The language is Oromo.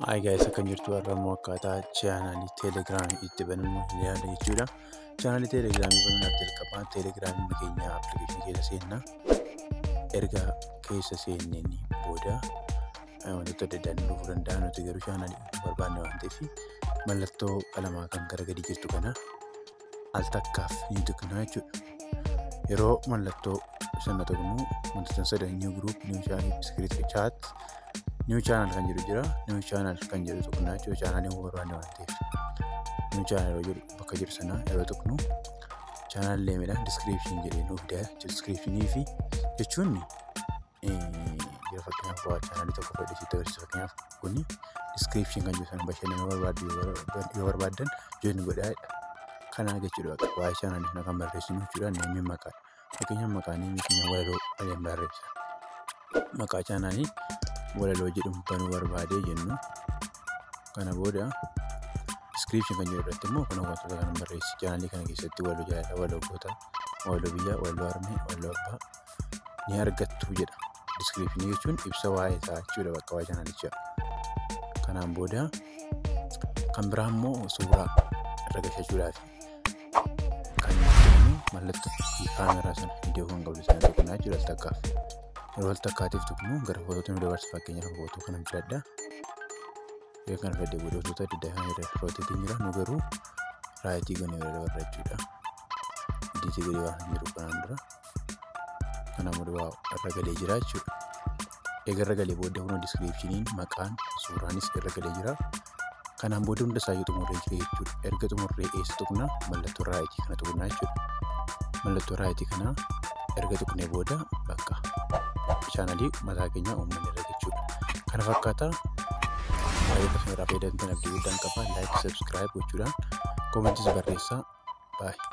Hi guys, akkam jirtu? Har'a immoo akkaataa chaanaalii teelegiraamii itti banannu ilaalla jechuudha. Chaanaalii teelegiraamii banuudhaaf jalqabaa teelegiraamii keenya appilikeeshinii keessa seenna. Erga keessa seenneen booda wantoota adda addaan dhufuu danda'a. Nuti garuu chaanaalii barbaanne waan ta'eef mallattoo qalamaa kan gara gadii jirtu kana al takkaaf ni tuqna jechuudha. Yeroo mallattoo sana tuqnu wantoota sadan, new group, new chat, new channel kan jedhu jira. New channel kan jedhu tuqnaa jechuudha. Chaanaalii barbaanne waan ta'eef. New channel yeroo jedhu, bakka jiru sana yeroo tuqnu, channel nameidha. Description jedhee nuuf fida. Descriptionii fi jechuun jira. Fakkeenyaaf, waa chaanaalii tokko fedhe sitti agarsiisa. Fakkeenyaaf, kuni description kan jedhu sana bashannana barbaaddu yoo barbaaddan join godhaa. Kana jechuudha, bakka waa'ee chaanaalii sana kan barreessinu jechuudha. Namni maqaa, fakkeenyaaf, maqaa namni keenya walaloo jedheen barreessa. Maqaa chaanaalii walaloo jedhamu banuu barbaadee jennu. Kana booda description kan jedhu irratti immoo kun wantoota kana barreessi. Chaanaalii kana keessatti walaloo jaalalaa, walaloo goota, walaloo biyyaa, walaloo harmee, walaloo abbaa ni argattu jedha. Description jechuun ibsa waa'ee isaa jechuudha, bakka waa'ee chaanaalichaa. Kanaan booda kan biraa immoo suuraa irra gashachuudhaaf kan nuti mallattoo kaameraa sana, viidiyoo kan qabdu sana tuqnaa jechuudha al takkaaf. Yeroo al takkaatiif tuqnu gara footootti nu dabarsa. Fakkeenyaaf, footoo kana filadha. Yoo kana filadhee booda wantoota adda addaa kan irra rotateii jira, nu garuu rightii goonee bira dabarra jechuudha. Editii godhee waan hin jiru kanaan dura. Kanaan booda waa irra galee jira jechuudha. Eega irra galee booda kunoo descriptioniin, maqaan, suuraanis irra galee jira. Kanaan booda hunda isaayyuu xumurree jira jechuudha. Erga xumurree eessa tuqna? Mallattoo rightii kana tuqnaa jechuudha. Mallattoo rightii kana erga tuqnee booda bakka chaanalii mataa keenya uummanne irra jechuudha. Kana fakkaata. Baay'ee akkasuma irraa fayyadamtan abdii guddaan qaba. Like, subscribe gochuudhaan commentis barreessaa. Baay'ee.